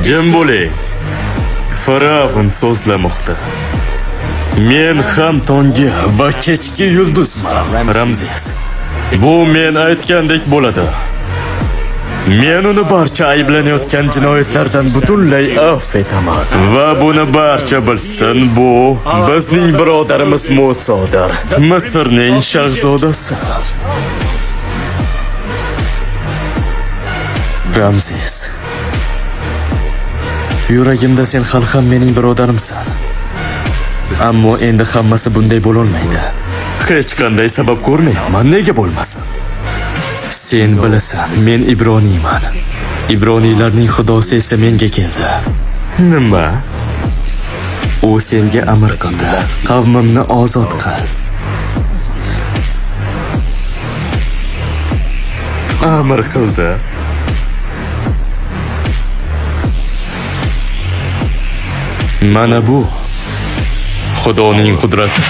Jim bo'ling. Fir'avn so'zlamoqda. Men ham tonggi va kechki yulduzman, Ramzes. Bu men aytgandek bo'ladi. Men uni barcha ayblanayotgan jinoyatlardan butunlay afv etaman. Va buni barcha bilsin, bu bizning birodarimiz Musodir, Misrning shahzodasi. Ramzes. Yuragimda sen hali ham mening birodarimsan. Ammo endi hammasi bunday bo'lolmaydi. Hech qanday sabab ko'rmayapman, nega bo'lmasin? Sen bilasan, men Ibroniyman. Ibroniylarning xudosi esa menga keldi. Nima? U senga amr qildi. Qavmimni ozod qil. Amr qildi. Mana bu Xudoning qudrati.